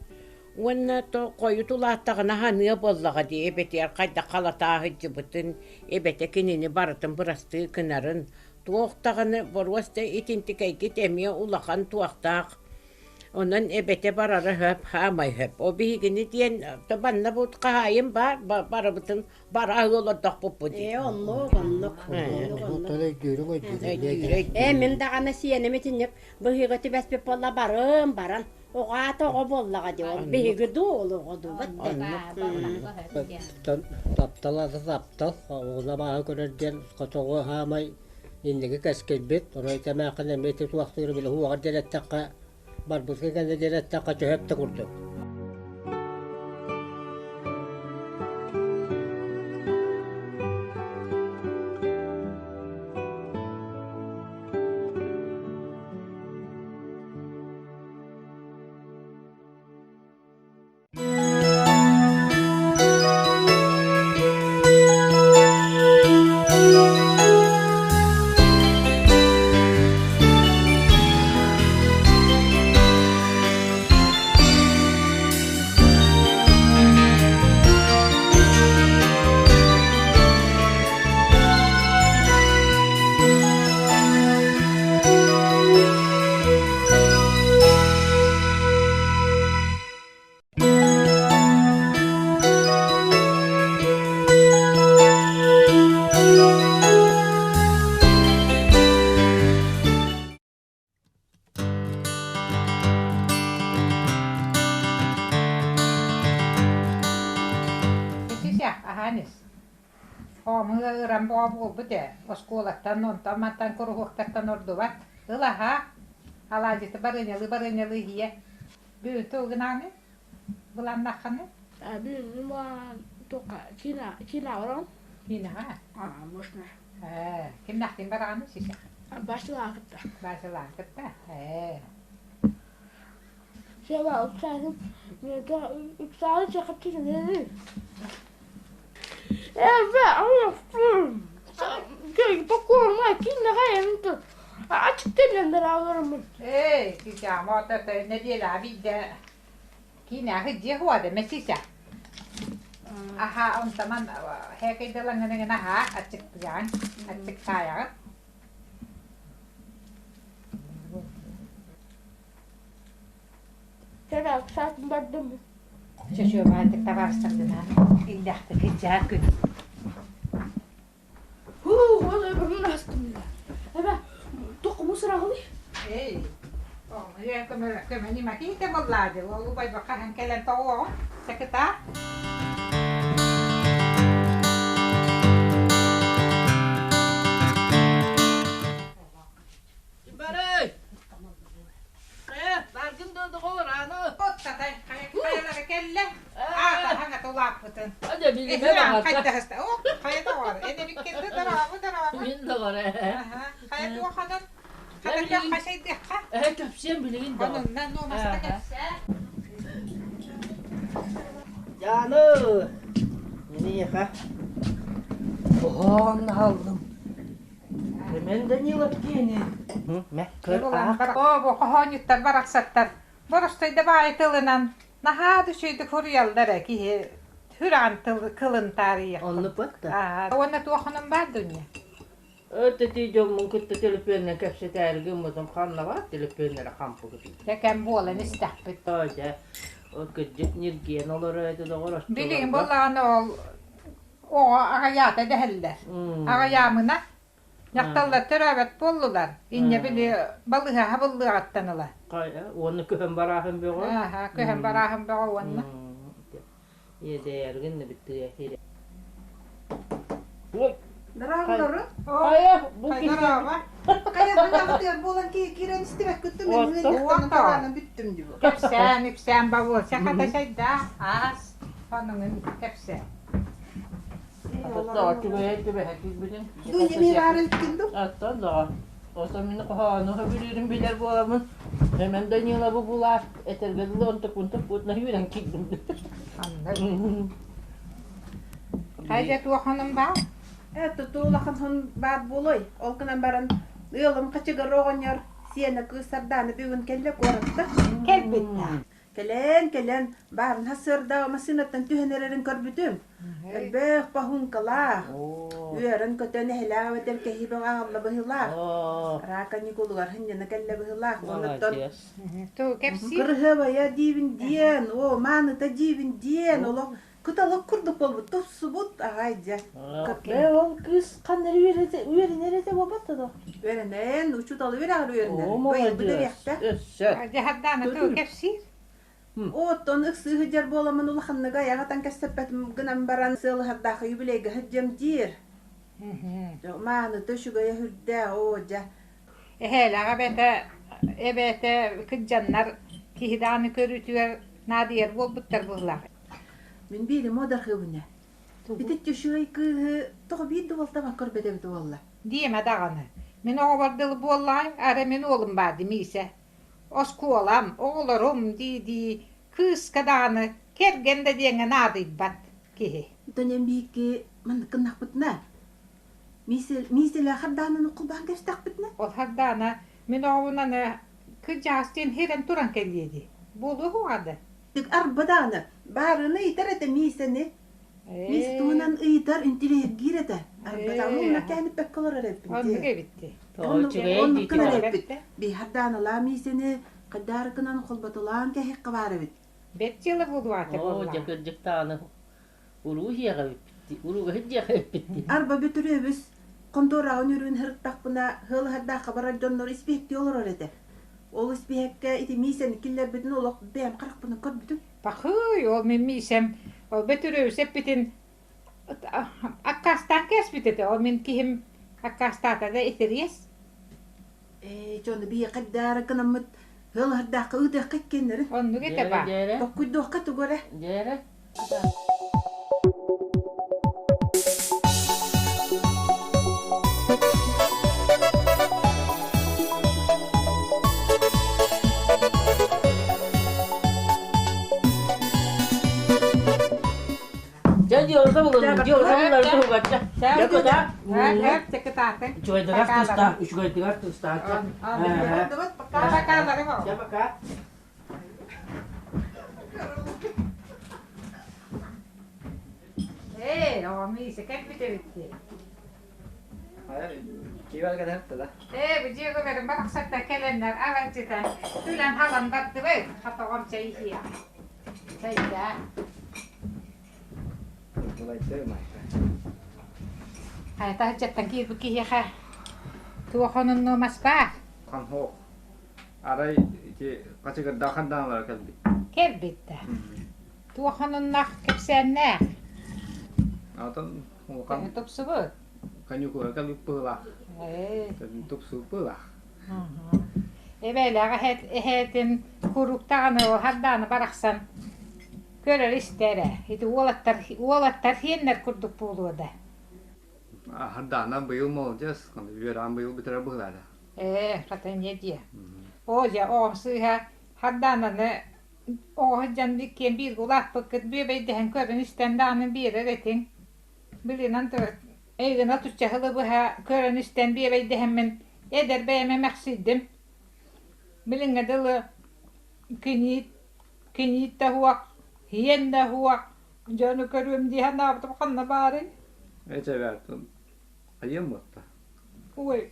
Уонна то хойут улааттаҕына ханыа буоллаҕа дии, эбэтигэр хайдах халатаа сылдьыбытын, эбэтэ кинини барытын бырастыы гынарын, туох даҕаны боруос да итинтикэйгит эмиэ улахан туохтаах Онон эбэтэ барара сөп, хаамай сөп. О биһигини диэн манна бу хаһаайын баар, барыбытын бара олордохпуппут. Ээ, оннук, оннук. Ээ, мин даҕаны сиэним итинник быһыыга түбэспит буолла барым, баран. Оҕо аата оҕо буоллаҕа дии, ол биһиги дуу, ол оҕо дуу Таптал аата таптал, оҕону абааһы көрөр диэн хотоҕу хаамай инники кэскилбит, ону кэмээххин эмиэ ити туохтуур били уоҕар диэн эттэххэ, барбытка кэллэ диэн эттэххэ төһөп да курдук. Аһаанис Оомуга ыран бөҕө буолбут ээ, оскуолаттан, онтон-мантан куруһуоктартан ордубат. Ыл аһаа, алаадьыты барыанньалыы-барыанньалыы иһийэ. Бүгүн тугунааны былааннааххыный? Бүгүн туохха киинэҕэ Киинэҕэ? А, можно. Ээ, кимнээхтиин бараҕыный сисэх? Баасылаан кытта. Баасылаан кытта? Ээ. Сева, ыксаатын, ыксаатын сахатчы Эй, кичаама ото нэдиэлэҕэ биирдэ киинэҕэ дьиэ хуада мэсиса. Аха, онтоман һээкэйдалаҥҥыныгын аһаа, аччыктыаҕын, аччыктаайаҕын. Чөчүөбаатык табаарыстаргынаан иллэхтик илдьэһэр күн. Эй, көмөнү макиите боллаады, ол убайба хаһан кэлэн тоҕуоҕун, сакытаа. Барый! Хайа, бааргын дуо, доҕоор, ааны? Оттатай, хайалара кэллэ? Аата хаҥата улааппытын. Адьа, билимэ баҕарда. Хайдаһыста. О, хайа доҕоор, эн эбиккин дорообу, дорообу. Мин доҕор, ээ. Хайа туоханан? Хата хасайдыахха. Ээ, кэпсиэм билигин доҕор. Онунна, нуомаста кэпсээ. Дьааны, миниэхэ оһоон аһаллым. Семен Данилов киэни Оо, бу хоһоонньуттар барахсаттар боростойда баайы тылынан наһаа да үчүгэйдик суруйаллар ээ киһи сүрэҕин тыл кылын таарыйыах. Оннук бытта. Уонна туохунан баар дуня? Өтөтүй дьоммун кытта төлөпүөннэн кэпсэтээри гыммытым ханна баар төлөпүөннэрэ хампыгыт. Тэкэн буолан истэхпит. Дьэ, ол кырдьык ньиргийэн олорор этэ доҕор Билигин буоллаҕына ол оҕо аҕыйаата дэһэллэр. Аҕыйаамына дьахталлар төрөөбөт буоллулар. Инньэ били балыыһаҕа буллуоҕуттан ыла. Уонна көһөн барааһын бөҕө. Ааһа, көһөн барааһын бөҕө уонна. Иэдэйэргин бүттүгэ хире. Дорооболору. Хайа, бу киһи. Хайа, ханаабытыгар буолан киирэн истибэккиттим, мен тараанан бүттүм дии. Кэпсээн, үпсээн бабуолса хата сайда, аас, онуҥун кэпсээн. Аттан доҕор, ото мин хоһоону сөбүлүүрүн билэр буоламмын, Семен Даниловы булаат, этэргэ дылы онтукунтук путна үүрэн киирдим. Хайда туоханын баар? Э, тутуу улахан хон баар буолуой. Ол гынан баран ыалым хачыгыр оҕонньор сиэнэ кыыс Сардаана бүгүн кэллэ куоратта. Кэлбит. Кэлэн, кэлэн, баарын сарсыарда массыынаттан түһэн эрэрин көрбүтүм. Элбэх баһыыҥкалаах, үөрэн-көтөн эһэлээх эбэтэр кэһии бөҕө аҕалла быһыылаах. Раа каникулугар сынньана кэллэ быһыылаах. Оннуттан кырыһыабайа диибин диэн, оо, мааныта диибин диэн, олох кыталык курдук буолбут, тупсубут аҕай дьэ. Бээ, ол кыыс ханна эрэ үөрэнэр этэ буолбат да? Үөрэнэн, учууталы үөрэҕэр үөрэнэр. Быйыл бүтэриэхтэ. Өссө. Дьаһардаана тыл кэпсиир. Оттон ыксыы сылдьар буоламмын улаханнык айах атан кэпсэппэтим гынан баран сыалыһардаах юбилейга сылдьыам диир. Мааныта үчүгэйэ сүрдээх, оо дьэ. Эһээлээх эбэтэ эбээтэ кырдьаннар киһи даҕаны көрүүтүгэр наадыйар буолбуттар быһыылаах. Мин биирим уодархыыбын ээ. Итиччэ үчүгэй кыыһы тоҕо биир да уолтабар көрбөт эбит буолла. Диэмэ даҕаны. Мин оҕобор дылы буоллаҕай, арай мин уолум баар дии Миисэ. Оскуолам, оҕолорум дии-дии кыыска даҕаны, кэргэн да диэҥҥэ наадыйбат киһи. Оттон эн биһикки маннык гыннахпытына, Миисэлээх Хардаананы холбоон кэбистэхпитинэ? Ол Хардаана мин оҕобун аны кырдьаҕас диэн хирэн туран кэлиэ дии. Буолуо суоҕа да? Арба даҕаны, баарыны ыйытар этэ Миисэни. Миис туһунан ыйытар, интириэһиргиир этэ. Арба даҕаны онно кээниппэккэ олорор эбиппин дии. Оннук эбит дии. Оннук гынар эбиппит. Биһардаанылаа Миисэни хайдаарыкынан холботулаан кэһиэххэ баар эбит. Бэт дьыала буолуо этэ Оо, буоллаҕа. дьэ кырдьыктааны уруу иһиэҕэ эбиппит урууга сылдьыах эбиппит дии. Арба Бөтүрүөбүс хонтуораҕын үрүн сырыттахпына ыалыһардаахха барар дьоннор испиэһэктии олорор этэ. Ол испиэһэккэ ити Миисэни киллэрбитин олох бэйэм харахпынан көрбүтүм. Пахыый, ол мин Миисэм ол Бөтүрүөбүс эппитин аккаастаан кээспит этэ. Ол мин киһим аккаастаата да итириэс. Ээ, дьону биһиэхэ даара гынаммыт ыалыһардаахха ыытыахха иккиэннэрин. Оннук этэ Дьээрэ, баа. дьээрэ. Токкуйдуохха тугу эрэ. Дьээрэ. Дьэ, дьиэлэ булун, дьиэлэ буллар туһугачча. Дьэ, кыта. Үчүгэйдигэр тустаах, үчүгэйдигэр тустаах. Дьэ, пока. Ээ, оҕом иисэ кэлбит эбит дии. Ээ, бу дьиэгэлэрим барахсаттар кэлэннэр аралдьытан, күлэн-халан бардыбыт, хата оҕом чэй иһиэх. Чэйдээ. Хайа таһырдьаттан киирбит киһиэхэ туох онуннуо мас баар? Ханһоох. Арай ити хачыгырдаах ханданалара кэлбит. Кэлбит да. Туох онуннах кэпсээннээх? Атын улахан тупсубут. Каникулга кэлбит быһыылаах. Тупсубут быһыылаах. Эбээлээх эһээтин курууктаҕаны хардааны барахсан көрөр истэр ээ. Ити уолаттар уолаттар хиэннэр курдук буолуо да. Хардаана быйыл молодец, үөрэҕин быйыл бүтэрэр быһыылаата. Ээ, хата эмиэ диэ. Оо дьэ, оҕом сыыһа Хардаананы оҕо сылдьан иккиэн бииргэ улааппыккыт бүөбэйдэһэн көрөн-истэн даҕаны биэрэр этиҥ. Билинэн турар эйигин отучча сылы быһа көрөн-истэн бүөбэйдэһэммин эдэр бэйэм эмэхсийдим. Билиҥҥэ дылы киниит, киниит да суох, һиэн да суох, дьону көрүөм дии санаабытым ханна баарый? Эчэбээт, хайыам буотта? Ой,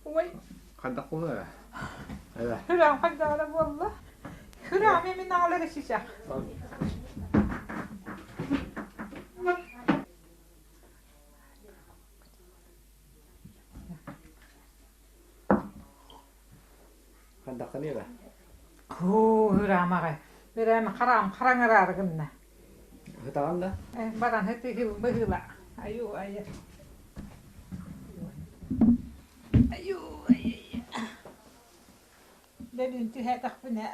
ой. Хайдах буолла ээ? Сүрэҕим хайдаҕа буолла? Сүрэҕим мин аҕалар исисэх. Хайдаххын иэбэ? Һуу, сүрэҕим аҕай. Сүрэҕим хараҕым хараҥараары гынна. Ытаҕын да? Баран ытыһыл быһыыла. Айуу, айа. Айуу, ай, Бөлүүн түһээтэхпинэ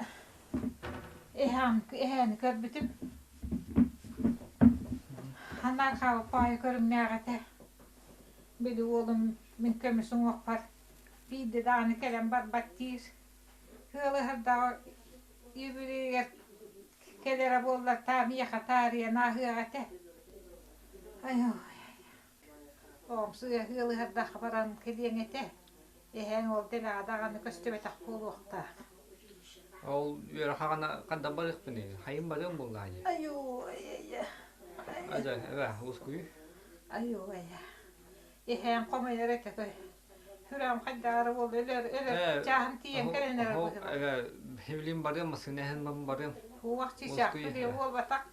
эһээм эһээни көрбүтүм. Ханан хаалпаайы көрүҥнээх этэ. Били уолум мин көмүс уҥуохпар биирдэ даҕаны кэлэн барбат диир. Ыалыһардаҕа юбилейыгар кэлэрэ буоллар таамыйаха таарыйан ааһыах этэ. Айой, Оҕом ыалыһардаахха баран кэлиэҥ этэ. Эһээҥ ол дэлэҕэ даҕаны көстүбэтэх буолуохтаах. Ол үөрэх хаҕана хандан барыахпыный? Хайым барыам буоллаа дии. Айуу, ай-ай. Ажа, эбэ, ускуй. Айуу, ай. Иһээн хомойор этэ той. Сүрэҕим хайдаҕара буолла, өлөр, өлөр, чааһым тиийэн кэлэн эрэр быһыылаах. Эбэ, билим барыам, массыына иһэн барыам. Уох чычаах билиэ буолбатах.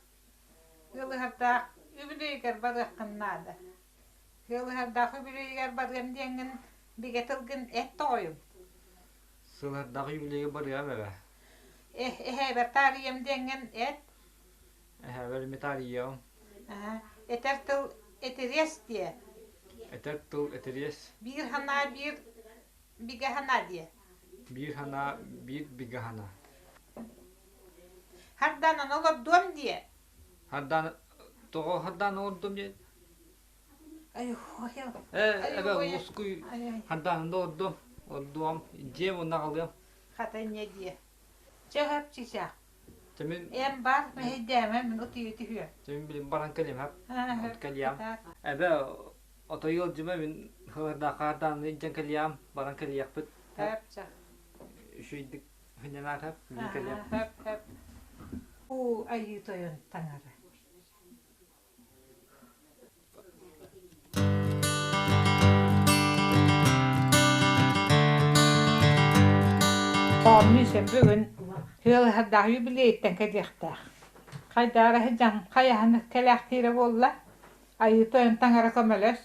Ыалыһардаах үбүлүөйгэр барыаххын наада. Ыалыһардаах үбүлүөйгэр барыам диэҥҥин бигэ тылгын эт тоҕойум. Сылардаах үбүлүөйгэ барыам эбэ. Эһээбэр таарыйыам диэҥҥин эт. Эһээбэр эмиэ таарыйыам. Этэр тыл этириэс диэ. Этэр тыл этириэс. Биир санаа биир бигэ санаа диэ. Биир санаа биир бигэ санаа. Хардаанан олордуом диэ. Хардаан тоҕо хардаан олордум диэн? Ай, Э, эбэ ускуй хардаанан да олордуом. Олордуом. Дьиэм уонна аҕалыам. Хата инньэ диэ. Чэ, хөп чичах. Чэмин Эм бар, мэһэйдээмэ, мин утуйа түһүөм. Чэмин билим баран кэлиэм, хөп. Кэлиэм. Эбэ отой ыалдьыма мин хаардааны илдьэн кэлиэм, баран кэлиэхпит. Хөп, чэ. Үчүгэйдик Хынньанаат хөп, мин кэлиэм. Хөп, хөп. Уу, айыы тойон таҥара. Оонньуу бүгүн Тыалыһардаах юбилейиттэн кэлиэхтээх. Хайдаара сылдьан хайаһан кэлээхтиирэ буолла, айыы тойон таҥара көмөлөс.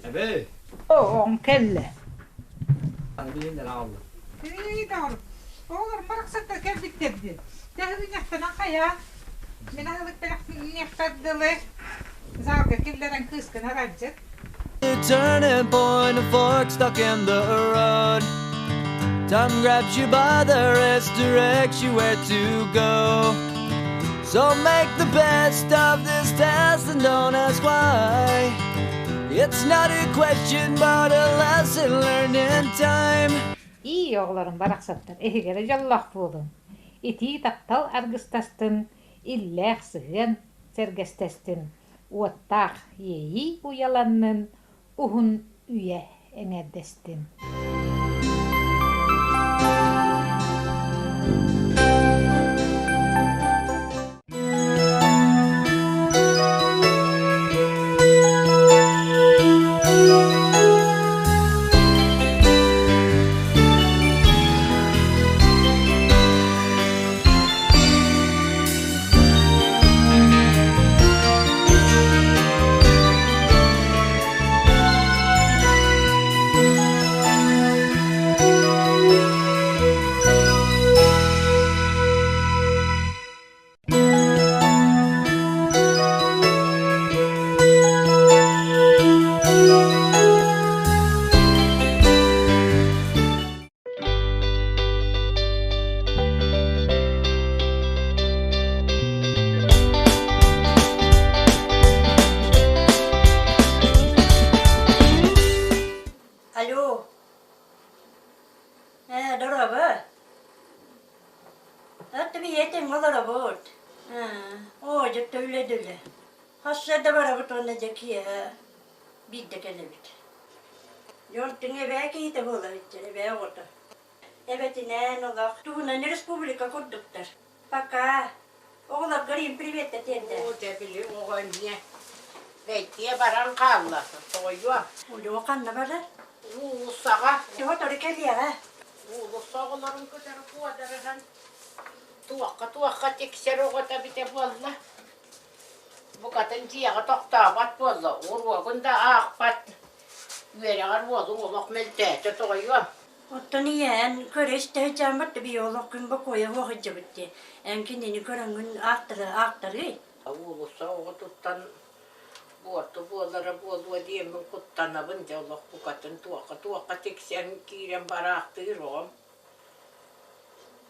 Эбэй! Оҕоҥ кэллэ. Аны билин эрэ аҕалла. Тыый доҕор, оҕолор барахсаттар кэлбиттэр дии. Тэһилинньэхтэнэн хайаан? Мин аһылык бэлэхтиниэхпэр дылы залга киллэрэн кыыскын аралдьыт. Turning point, a fork stuck in the road. Time grabs you by the wrist, directs you where to go. So make the best of this test and don't ask why. It's not a question but a lesson learned in time. Ии оҕолорум барахсаттар эһигэрэ дьоллоох буолуҥ. Итии таптал аргыстастын, иллээх сыһыан сэргэстэстин, уоттаах иэйии уйаланнын, уһун үйэ эҥэрдэстин. Алло. Ээ, дорообо. Аттым ийэтин олоробут. Оо, дьэ үлэ-үлэ. Хасса да барабыт уонна дьэ киэһэ биирдэ кэлэбит. Дьон түҥ эбээ киһитэ буола иччэр, эбээ оҕото. Эбэтинээн олох туһунан республика курдуктар. Пока. Оҕолоргор им привет тиэрдэ. Оо, дьэ били оҕо эмиэ бэйдиэ баран хаалла, тоҕойуо. Улуу ханна барар? Уулуссаҕа. Сотору кэлиэҕэ. Уулусса оҕолорун кытары куодарыһан туохха-туохха тиксэр оҕото эбитэ буолла. Букатын дьиэҕэ тохтообот буолла, уруогун да аахпат, үөрэҕэр уолуҥ олох мөлтөөтө тоҕойуо. Оттон ийээн көрө-истэ сылдьааммыт да биһи олох күн бокуойа суох сылдьабыт дии. Эн кинини көрөҥҥүн аахтары аахтарыый. Уулусса оҕотуттан буорту буолара буолуо диэммин куттанабын дьэ олох букатын туохха-туохха тиксэн киирэн бараахтыыр оҕом.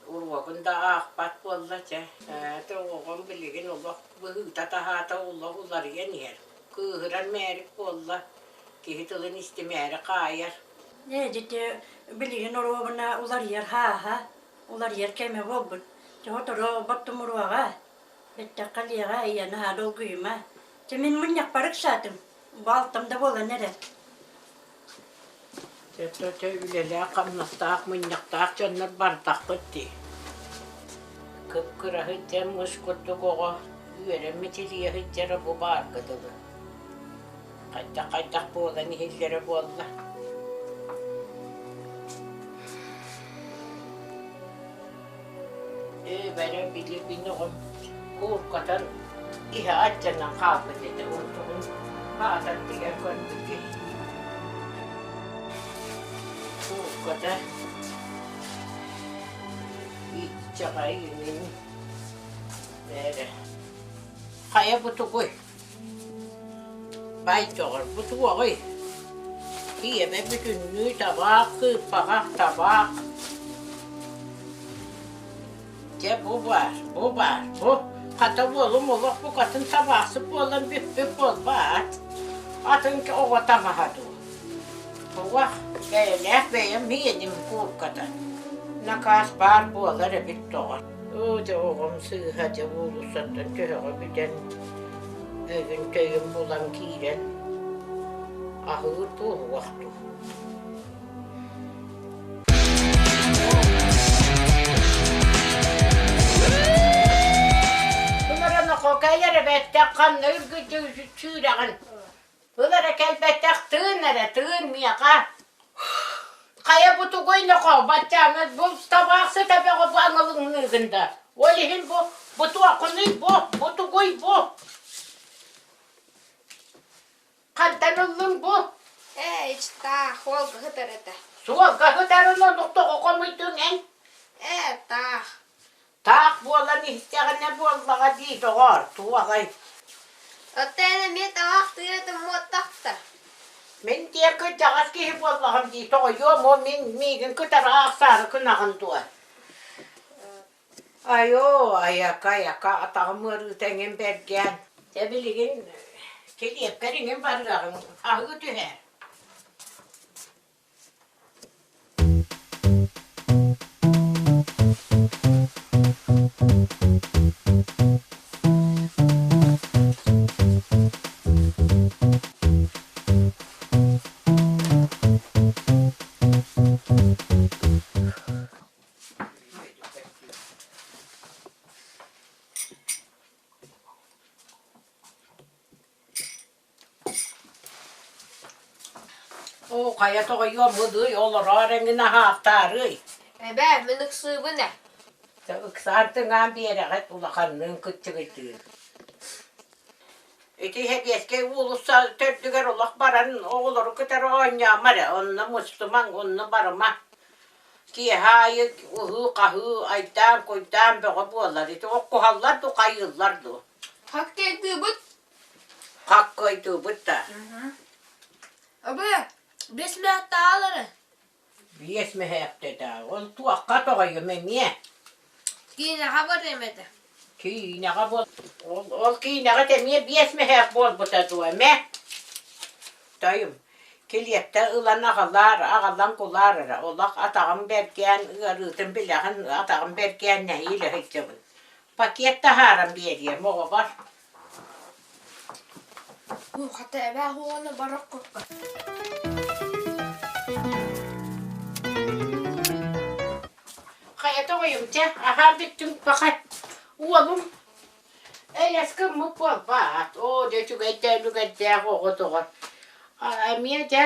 Уруогун да аахпат буолла чэ. Ээ оҕом билигин олох быһыыта-таһаата олох уларыйан иһэр. Кыыһырар мээрик буолла, киһи тылын истимээри хаайар. Ээ дьэ билигин оруобуна уларыйар хааһа, уларыйар кэмэ буолбут. Сотору боттумуруоҕа, бэттэххэ лиэҕэ, ийэ наһаа долгуйума. Чэ мин мунньахпар ыксаатым, балтым да буолан эрэр. Чэ, үлэлээх-хамнастаах, мунньахтаах дьоннор бардахпыт дии. Кып-кыра сылдьан муус курдук оҕо үөрэммит илийэ сылдьара бу баарга дылы. Хайдах-хайдах буолан иһиллэрэ буолла. Ээ, бэрэ били мин оҕом кууркатан иһэ алдьанан хаалбыт этэ, онтугун аатан тигэн көрбүт киһи. Куурката ииччэҕэй иҥин бээрэ. Хайа бу тугуй? Бай доҕор, бу туоҕуй? Ийэбэ бүтүннүү табаах, кыырпаҕах табаах. Дьэ бу баар, бу баар, бу хата уолум олох букатын табаахсыт буолан бүппүт буолбаат. Атын оҕо таҥаһа дуу. Туох бэйэлээх бэйэм миэним куурката. Накаас баар буолар эбит доҕор. Оо дьэ оҕом сыыһа дьэ уулуссаттан төһөҕө бүтэн өйүн-төйүн булан киирэн аһыыр буолуох дуу. Ылара нохоо кэлэр эбэттэх ханна үргүччү сүүрэҕин Ыл эрэ кэлбэтэх тыын эрэ тыын миэхэ. Хайа бу тугуй нохоо баччааҥҥа бу табаах сыта бөҕө бу аҥылыҥныыгын да. Ол иһин бу бу туоххунуй бу бу тугуй бу? Хантан ыллыҥ бу? Ээ, ичтаах, суолга сытар этэ. Суолга сытарын оннук тоҕо хомуйдуҥ эн? Ээ, таах. Таах буолан истэҕинэ буоллаҕа дии, доҕоор, туоҕай. Оттон эмиэ таах тыатын муоттахта. Мин диэн кырдьаҕас киһи буоллаҕым дии, тоҕойуом оо мин миигин кытары аахсаары гынаҕын дуо? Айоо, айака, айака, атаҕым ыарыыта эҥин бэргээн. Дьэ билигин килиэпкэр иҥин барыаҕыҥ, аһыы түһээр. Оо, хайа тоҕойуом ылыый, олороор эҥин аһаахтаарыый. Эбээ, мин ыксыыбын ээ. Дьэ, ыксаан тыҥаан биэрэҕит улаханныын кыччыгыйдыын. Ити Сэбиэскэй уулусса төрдүгэр олох баран оҕолору кытары оонньоомо эрэ, онно мустумаҥ, онно барыма. Киэһэ аайы ыһыы-хаһыы, айдаан-куйдаан бөҕө буолар. Ити оххуһаллар дуу, хайыыллар дуу? Хоккейдыыбыт. Хоккейдыыбыт да? Абы, бес мөһөттаалары. Биэс мөһөөктөтө. Ол туохха тоҕойум эмиэ? Киинэҕэ барыам этэ. Киинэҕэ буол... Ол, ол киинэҕит эмиэ биэс мөһөөк буолбута дуо, эмэ? Тойум, килиэптэ ылан аҕалаар, аҕалан кулаар эрэ. Олох атаҕым бэргээн, ыарыытын билэҕин, атаҕым бэргээн нэһиилэ сылдьабын. Пакет таһааран биэриэм оҕобор. Хата эбээ уола барар курдук. Хайа тоҕойум чэ, аһаан бүттүм пахай. Уолум элэс гыммыт буолбаат. Оо, дьэ үчүгэйдээн үгэрдээх оҕо тоҕо. Эмиэ дьэ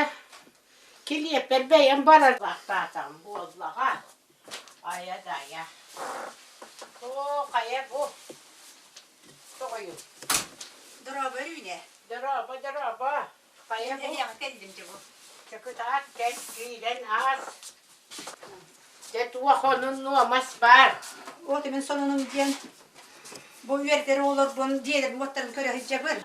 килиэппэр бэйэм барар баахтаатаҕым буоллаҕа. Айа да айа. Оо, хайа бу? Тоҕойум. Дорообо Өрүүнэ. Дорообо, дорообо. Хайа бу? Эһиэхэ кэллим дьэ бу. Чакытаат кэл, киирэн аас. Дьэ туох онун нуомас баар? Вот мин сонунум диэн бу үөрдэр оҕолорбун дьиэлэрин уоттарын көрө сылдьабын.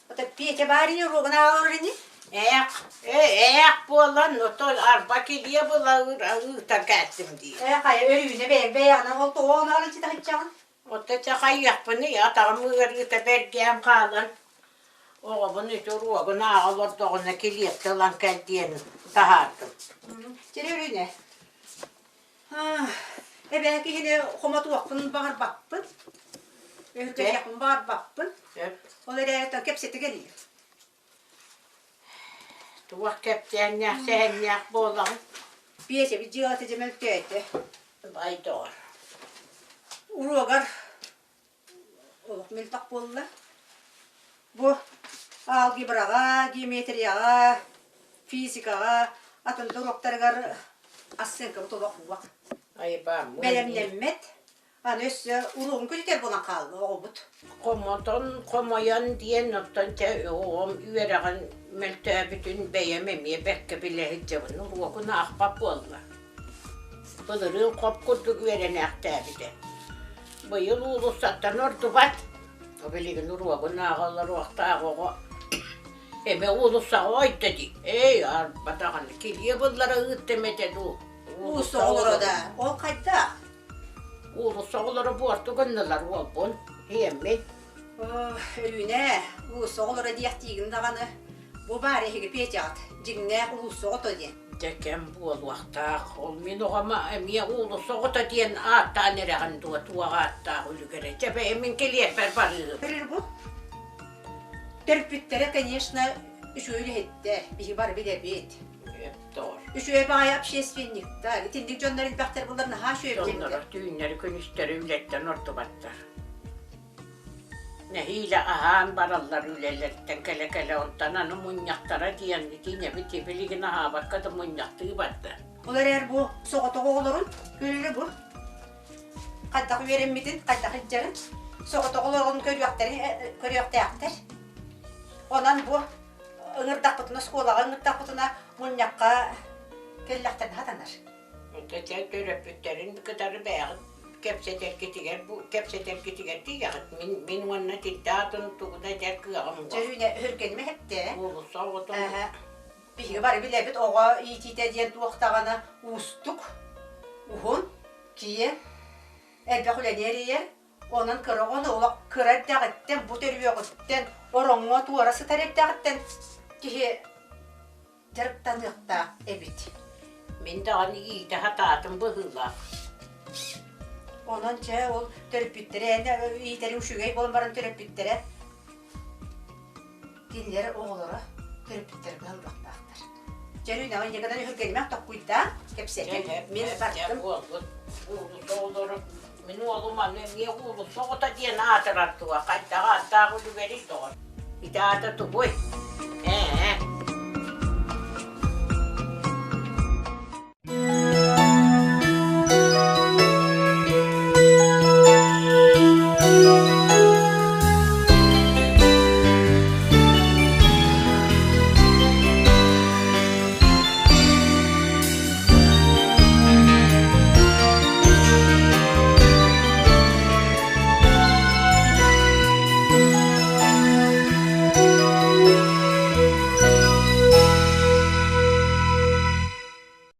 Ото Петя баар ини уруогун ааҕар ини. Ээх, ээх буолан, ото арба килиэ былаыр ыытан кээттим дии. Ээ хайа Өрүүнэ бэйэҥ бэйэҕинэн ол тоҕо ону ситэ сылдьаҕын? Ото чэ хайыахпыный, атаҕым ыарыыта бэргээн хаалан, оҕобун ити уруогун ааҕа олордоҕуна килиэптэ ылан кэл диэн таһаардым. Чэ Өрүүнэ, эбээ киһини хомотуохпун баҕарбаппын, өһүргэниэхпин баҕарбаппын. Ол эрээри кэпсэтэ кэллим. Туох кэпсээннээх, сэһэннээх буолаҕын? Пиэсэбит дьыалата дьэ мөлтөөтө. Бай доҕор. Уруогар олох мөлтөх буолла. Бу алгебраҕа, геометрияҕа, физикаҕа, атын да уруоктарыгар ассыаҥкабыт олох уох. Бэлэмнэммэт. Аны өссө уруогун көтүтэр буолан хаалла оҕобут. Хомотон, хомойон диэн оттон чэ оҕом үөрэҕин мөлтөөбүтүн бэйэм эмиэ бэркэ билэ сылдьабын. Уруогун аахпат буолла. Былырыын хоп курдук үөрэнээхтээбитэ. Быйыл уулуссаттан ордубат. Билигин уруогун ааҕа олоруохтаах оҕо эмэ уулуссаҕа ойдо дии. Эй, арбатаҕын килиэп ыллара ыыттым этэ дуу. Уулусса оҕолоро да ол хайдах? Уулусса оҕолоро буорту гыннылар уолбун, ийэммин. Өрүүнэ, уулусса оҕолоро диэхтиигин даҕаны, бу баар эһиги Петяҕыт, дьиҥнээх уулусса оҕото диэн. Дьэ кэм буолуохтаах, ол мин оҕом эмиэ уулусса оҕото диэн ааттаан эрэҕин дуо, туох ааттаах үлүгэрэ, чэ бэйэм мин килиэппэр барыым. Көрөр бу. Төрөппүттэрэ, конечно, үчүгэй үлэһиттэр, биһи бары билэбит. Үчүгэй баҕайы общественниктар, итинник дьоннор элбэхтэр булар наһаа үчүгэй Дьонноро түүннэри күнүстэри үлэттэн ордубаттар. Нэһиилэ аһаан бараллар үлэлэриттэн кэлэ-кэлэ онтон аны мунньахтара диэн итинэбит билигин аһаабакка да мунньахтыы барда. Ол эрээр бу соҕотох оҕолорун көрөрө бу. Хайдах үөрэммитин, хайдах илдьэрин соҕотох олорун көрүөхтээхтэр. Онон бу ыҥырдахпытына, оскуолаҕа ыҥырдахпытына мунньахха кэллэхтэринэ сатанар. Чэ төрөппүттэрин кытары бэйэҕит кэпсэтэргитигэр бу кэпсэтэргитигэр тиийэҕит. Мин мин уонна тинтэ атын тугу да этэр кыаҕым суох. Дьөрүүнэ өһүргэнмэ эһэттэ. Уулусса оҕотун. Биһиги бары билэбит оҕо иитиитэ диэн туох даҕаны уустук, уһун, киэҥ, элбэх үлэни эрийэр. Онон кыра оҕону олох кыра эрдэҕиттэн, бу төрүөҕүттэн, ороҥҥо туора сытар эрдэҕиттэн киһи дьарыктаныахтаах эбит. Мин даҕаны иитэ сатаатым быһыылаах. Онон чэ ол төрөппүттэрэ иитэри үчүгэй буолан баран төрөппүттэрэ кинилэр оҕолоро төрөппүттэрэ кыһаллыахтаахтар. Дьөрүүнэҕэ инньэ үһүргэнимэх токкуйдаан кэпсэтин. Мин бардым. Мин уолум аны эмиэ уулусса оҕото диэн аатырар дуо? Хайдах ааттаах үлүгэрий доҕор? Ити аата тугуй?